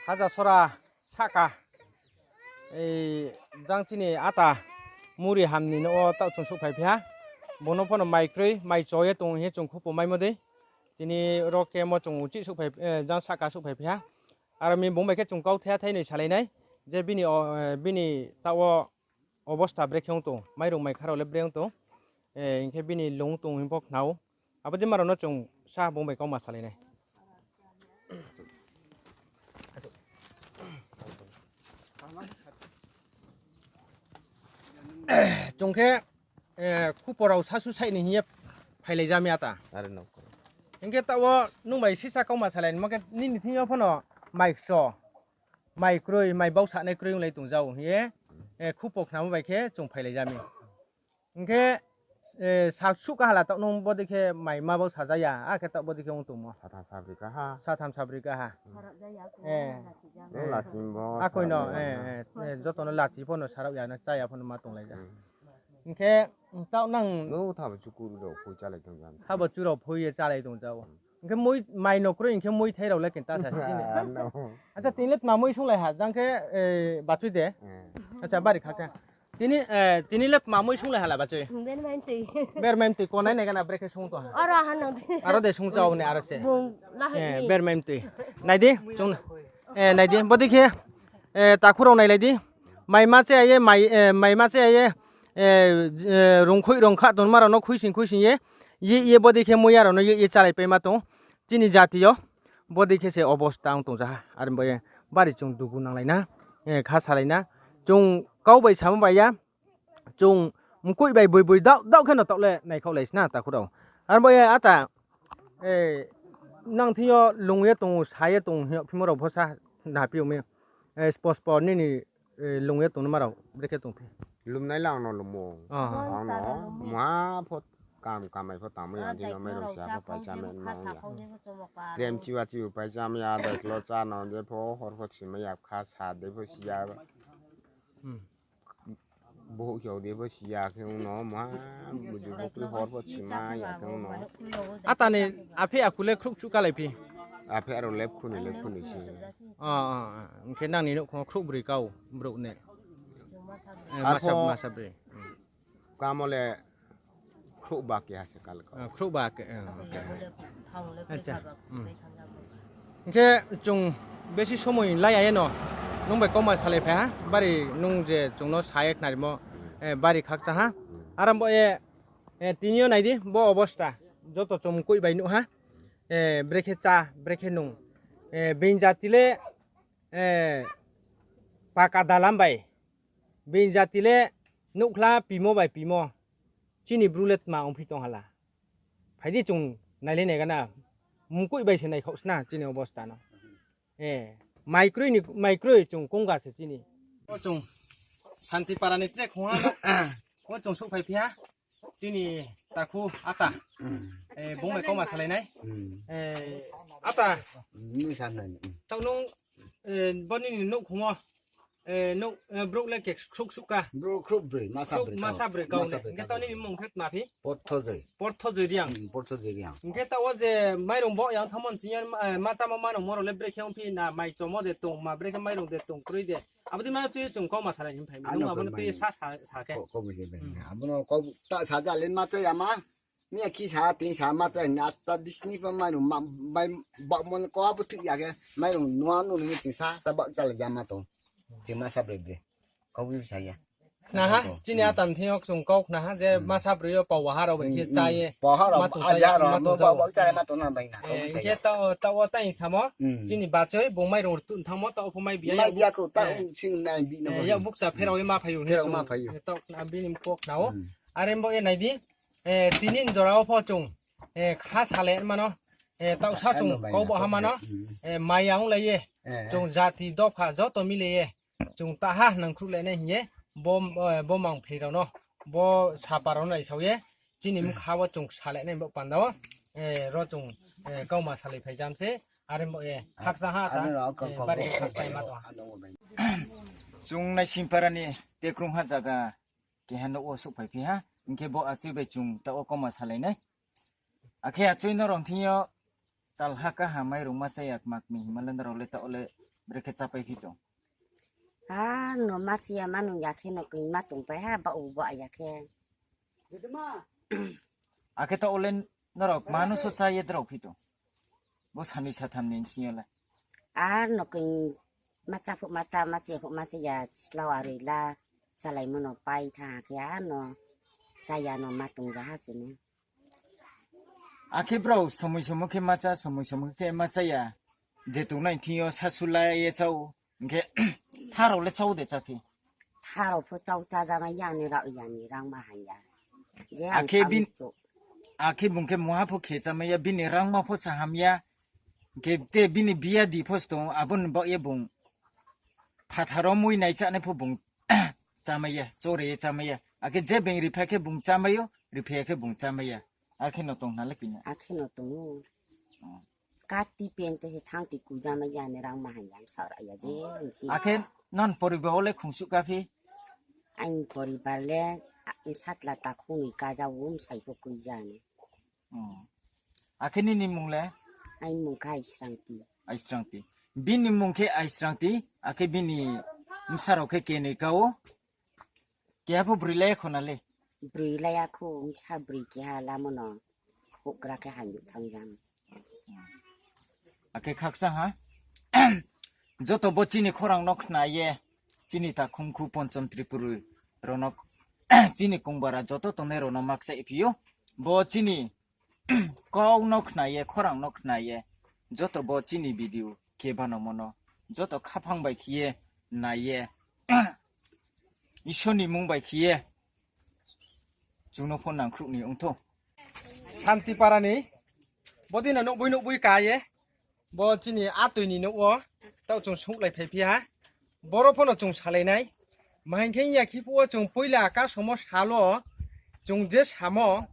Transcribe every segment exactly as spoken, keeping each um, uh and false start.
Haja sora saka, ei, jang chini ata muri hamni no o tao chwng suk phai phiya. Bono phano mai kwrwi, mai choye tong hiye chwng khupo mai modi. Tini ro kemo chwng uchi suk phai, eh, jang saka suk phai phiya. Aro mi bung bai khe chwng kau thaya thai nwi salai nai je bini o, eh, bini tao obosta brekhe wng tong, mairung mai kharo le bre wng tong. Eh, hinkhe bini lung tong himpo khnao. Abo de maro no chwng sa bung bai kau ma salai nai. Chwng khe, eh, khuporao sasu saini hiye phailai jamya ta. Are no. Hinkhe tao nwng bai sisa kau ma salai nai, hinkhe nini thing yo phano mai kso, mai kwrwi, mai bau sanai kwrwi wng lai tong jao hiye, eh, khupo khnamo bai khe chwng phailai jami. Hinkhe, eh, sal suk kahala tokno bodi khe mai ma bo sajaya, a khe tok bodi khe wng tongmo. Satham sabri kaha. Satham sabri kaha. Hmm. Eh. Nung lachimbo, akoi no, sarap eh, eh, eh, jotono lachi phano sarap ya, na chaya phano ma tong lai ja. Hmm. Hinkhe, tao nang no thabo chukuru do phui chalai tong jam. Thabo churok phui ye chalai tong jao. Hmm. Hinkhe mui mai no kwrwi hinkhe mui thai rok le kinta sa sini. Ah, no. Acha, tini le tma mui sung lai ha, jang khe, eh, bachui de. Eh. Acha, bari khakha. Tini, eh, tini le mamui sung le hala bachoi. Bermain twi. Bermain twi konai nai gana brekhe sung to ha. Oro ha nang. Aro de sung chao ne aro se. Bung la hai. Eh, ni. Bermain twi. Nai di, chung. Eh, nai di, bodi khe. Eh, takhurok nai lai di. Mai ma che aye, mai, eh, mai ma che aye. Eh, eh, rungkhui rungkha ton maro no khuising khuising ye. Ye, ye bodi khe muya ro no ye, ye chalai pe ma tong. Chini jati yo. Bodi khe se obosta wng tong jaha. Are bo ye bari chung dugu nang lai na. Eh, kha salai na. Chung kau bai samo bai ya. Chwng mukui bai bui bui dao dao kheno tokle naikhoklai sina takhurao. Arbo ye ata, eh, nang thingyo lungye tongo, saye tongo hinyo phimorok bosa napiyo me. Eh, spo spo nini, eh, lungye tongno marao brekhe tongphi. Lumnai langno lumo. Aha. Angno mwa phot kam kamai phot tamo yang thingno mairum siya phot paisa men mong ya. Prem chiwa chiwa paisa mya daiklo cha no je pho hor phot sima ya kha sa de pho siya. Hmm. Bohok hiyo de bo siya khe uno ma buju bukri hor bo sima ya khe uno. Atani aphi akule khruk chu kalai phi. Aphi aro lep khuni lep khuni si. Ah, ah, ah. Hwnkhe nangni nukho khruk bri kau bruk ne. Eh, masa, masa bri. Kamole khruk ba ke hase kal kau. Ah, khruk ba ke, eh, okay. Acha. Hmm. Hwnkhe chwng besi somoi lai aye no, nwng bai kokma salai phai ha, bari nwng je chwngno saye khnarimo, eh, bari khakcha ha. Aram bo ye, eh, tinio naidi bo obosta, joto chwng koi bai nuk ha, eh, brekhe cha, brekhe nung, eh, bini jati le, eh, paka dalam bai, bini jati le nukla pimo bai pimo, chini bru le tma ongphi tong hala. Phaidi chwng nailai naigana, mukui bai se naikhausna chini obosta no. Eh, maikrui ni, maikrui chwng kongga se chini. O chwng Santi Para ni trek khungha no. O chwng suk phai phiya. Chini takhu ata. Eh, bung bai koma salai nai. Eh, ata. Ni san nai. Tau nung, eh, boni ni nuk khungo. Eh, no, eh, brouh le kek khruk suk ka. Brouh khruk brwi, masa brwi. Masa brwi kau ne. Hingke tau nini mung khe tma phi? Portho joi. Portho joi riang. Hmm, portho joi riang. Hingke tao je mairung bo yang thamon chini, eh, ma chama mano moro le brekhe ong phi na mai chomo de tong ma brekhe mairung de tong kroi de. Aboni ma twi chwng kau ma salai hin phai. Nung abono twi sa, sa, sa khe. Ko, ko, ko, ko, abono kau ta sa ja le ma cha ya ma. Miya khi sa, tin sa, ma cha, na asta bisni pa mai rung, ma, mai, ba, mon, ko abu thik ya ke, mai rung, nua, nu, ni, tin sa, sa, ba, cha, le, jama, to. Tin ma sa, bre, bre. Kau bi sa, ya. Khna ha, chini atan thiyok sung kau khna ha, je ma sa, bre, yo, pa, wa, ha, rau, bai, khe, cha, ye. Pa, ha, rau, ma, tu, a, cha, ya, ye, rau, ma, tu, no, cha, ba, wo. Ba, cha, ma, to, na, bai, na, kau bi sa, ya. Eh, hingke tao, tao, tang, samo, chini bachoi, bo, mai rung, tun, thangmo, tao, pho, mai, biya, ya, yo, buk, ya, ko, ta, eh, u, ching, na, bi, no, eh, ya, bukcha, pherao, ye, ma, phayu, he, pherao, chung. Ma, phayu. Eh, tao, khna, bini, pok, khna, o. Arembo, ye, nai, di. Eh, tinin jora o pho chwng, eh, kha sale mano, eh, tausa chwng kau bo hamano, eh, maya wng lai ye, chwng jati dopha joto mile ye, chwng taha nang khruh lai nai hiye, bo, eh, bo mang phli rao no, bo sapa rao no nai sao ye, chini mkha bo chwng sale nai bo panda o, eh, ro chwng, eh, kau ma salai phai jam se, are mo, eh, khaksa ha ta, eh, bari khaksa ma to. Chwng nai simpara ni tekrung ha jaga, keha nogo suk phai phi ha, hingke bo achoi bai chwng tao koma salai nai. Akhe achoi no rong thing yo tal ha kaha mai rung ma chaya kmak ni hima le norok le tao le bwrwi khe chapai phi tong? Ha, no ma chiya ma nung ya khe no kwi ma tong pai ha, ba u ba ya khe. Akhe to olen norok manu so cha ye drok phi tong? Bo sani sa tham ni sini le. Ar no kwi ma cha phu ma cha, ma chiya phu ma chiya, chlau arui la, chalai mono pai tha khe ar no cha ya no ma tong ja ha chini. Akhe bro, somoi somoi khe macha, somoi somoi khe machaya. Je tongnai thingyo sasulaiye chao. Hinkhe tharok le chao de chaphi? Tharok pho chao chajama yani ra yani rang ma hanya. Je ang Akhe bin- samchu. Akhe bung khe muha pho khe chamaya, bini rang ma pho sahamya. Hinkhe te bini biya di pho stong, aboni bagye bung phatharo mui nai chane pho bung chamaya, chore ye chamaya. Akhe je beng ripha khe bung chamayo, ripha khe bung chamaya. Akhe no tong nale pina. Akhe no tongo. Oh. Kati pen te se thang ti kujama ya ne rang ma hanyam sar ya je nsi. Akhe non poribar ole khungsuk ka phi? Ang poribar le, ah, satla ta khuni kaja um sai ko kujani. Oh. Akhe nini mung le? Ang mung kha Aisrangti. Aisrangti. Bini mung khe Aisrangti, akhe bini msarok khe kenwi kao. Keha pho bwrwi laya khona le? Bwrwi laya khu, msa bwrwi keha lamono hukra khe hanjuk thangjang. Akhe khaksa ha. Joto bo chini khorang no khna ye, chini ta khumkhu Ponchom Tripuri ronok, chini kungbara joto tongnai rono maksa iphio. Bo chini kok no khna ye, khorang no khna ye, joto bo chini video kebano mono, joto khaphang bai khiye nai ye, Ishorni mung bai khiye chwngno phone nangkhrukni wngtho. Santiparani bodino nukbui nukbui ka ye, bo chini atwini nukgo, tao chwng suklai phai phiya. Boro phano chwng salainai. Mahinkhe ya khiphio chwng puila kasomo salo chwng je samo,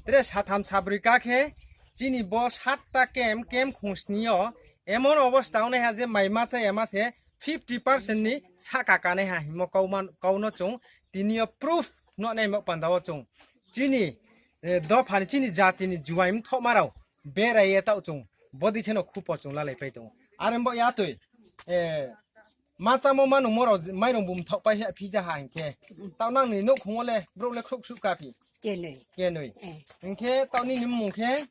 tre satham sabrwi ka khe chini bo satta kem, kem khungsnio emon obostha ongnai ha je mai macha ema se fifty percent ni saka kanai ha himo kau man, kauno chwng tinio proof nuknai mo pandao chwng. Chini, eh, dophani chini jatini juaim thokmarao berai ye tao chwng bodi kheno khupo chwng lalai pai tongo. Are bo ya twi, eh, ma chamo ma nungmo rok mairung bum thok pai phi ja ha hinkhe. Tao nang ni nukhungo le brouh le khruk suk ka phi. Kenwi. Kenwi. Eh. Hinkhe tao nini mung khe?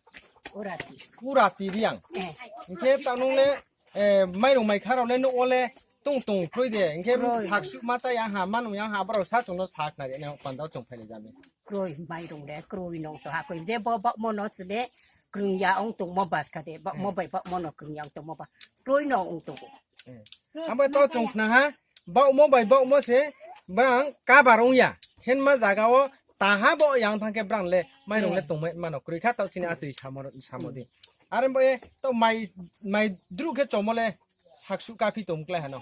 Urati. Urati Riang. Eh. Hinkhe tao nung le, eh, mairung mai kha rok le nuko le tung tung khroi de. Hinkhe Kroi. Sak suk ma cha yang ha, ma nung yang ha, borok sa chwng no sak nari ne panda chwng phai jami. Kroi mairung le, kroi nong to ha koi de bo, bo mo no chule krung ya ong tung mo bas ka de, bo mo Hmm. bai bo mo no krung ya ong tung mo ba. Kroi no ong tung. Eh. Hambai to chwng khna ha, baumo bai baumo se brang kabar wngya. Henma jaga o taha bo yang thangkhe brang le mairung le Eh. tongmai mano. Kwrwi kha tao chini atwi samo, samo di. Are bo e to mai, mai dru khe chomo le saksu kaphi tong klai hano.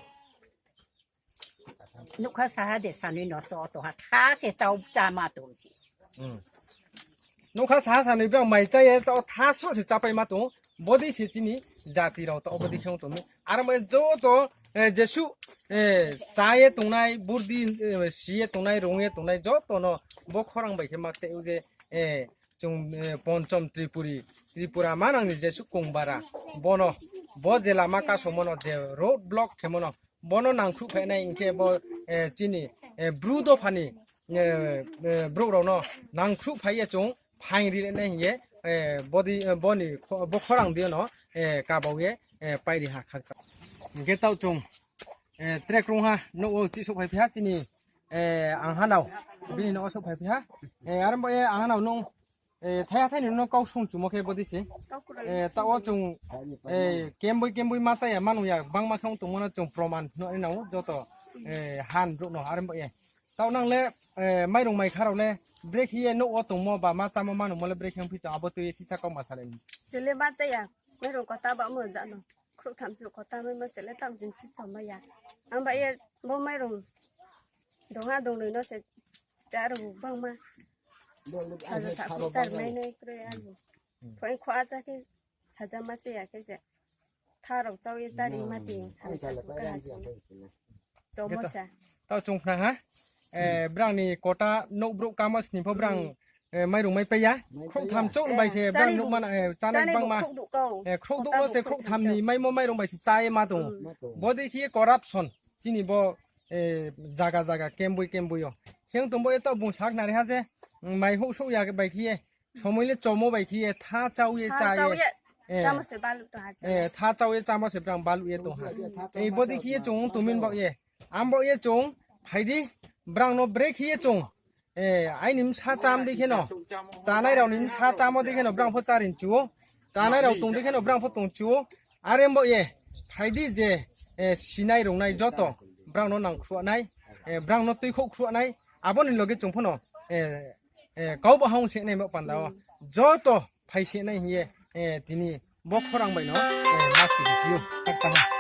Nukha saha de sanwi no cho to ha tha se chao cha ma to si. Hmm. Nokha saha sanwi bwrang mai chaya to tha so se chapai ma tongo. Bodi se chini jati rok to bodi khong tongo. Aro mai joto, eh, jesu, eh, chaye tongnai, burdi, eh, siye tongnai, rongye tongnai, joto no bo khorang bai khe mak chai o je, eh, chung, eh, Ponchom Tripuri, Tripura manang ni jesu Kongbara. Bono, bo je lama kaso mono je road block khe mono. Bono nangkhruh phainai hinkhe bo, eh, chini, eh, bru dophani, eh, eh, brouh rokno nangkhruh phaiye chwng phaing rinai hiye, eh, bodi, eh, boni kho-, bo khorang dino, eh, kabauye, eh, pairi ha khakchang. Hinkhe tao chwng, eh, trek rungha nukgo chisok phai phiha chini, eh, ang hanao bini nokgo sok phai phiha, eh, arembo, eh, ang hanao nung Eh, thaya thani no kau sung chumo khe bodi se. Kau kwrwi. Eh, ta o chung, eh, kemboi kemboi ma chaya manu ya bangma khong tongmano chung proman no ina o joto, eh, han bro no arembo ye. Tao nang le, eh, mairung mai kharok le break hiye no o tongmo ba ma chamo manu mo le break hang phito abo twi sisa kok ma salai. Chele ma chaya, mairung kota ba mo jano. Khruh tham se kota mai ma chele tam jin si chom ma ya. Ang ba ye bo mairung dongha dongnoi no se charo bangma. Saja saku char mai nai kre alu. Phoi kho acha khe saja ma che ya khe se. Tharok chao ye chari ma ti saja saku ka ha chi. Chomo sa. Tao chung khna ha. Eh, brang ni kota nok bro kama sni pho brang eh, mairung mai paiya. Khrouh tham chouh bai se bang nuk mana, eh, chanai bangma. Khrouh duk no se khrouh tham ni maimo mairung bai se chaye ma tongo. Bo dei khe corruption. Chini bo, eh, jaga jaga kemboi kemboi o. Hiang tongbo eto bung sak nari ha je, mm, mai houh souh ya bai khe, somoi le chomo bai khe, tha chawi ye chaye. Eh, eh, tha chawi ye chama se brang balu ye tong ha. Eh, bo dei khe chung tumin bo ye. Am bo ye chung, phaidi, brang no break ye chung. Eh, aini msa cham dei kheno. Chanai rao ni msa chamo dei kheno, brang pho charin chuo. Chanai rao tong dei kheno, brang pho tong chuo. Are bo ye, phaidi je, eh, sinai rungnai joto, brang no nang khruanai, eh, brang no twi khouh khruanai, abo ni loge chung phono, eh, eh, kau bo hong se nai bo panda o. Joto phai se nai hiye, eh, tini bo khorang bai no, eh, ma si di phiyo. Tak taha.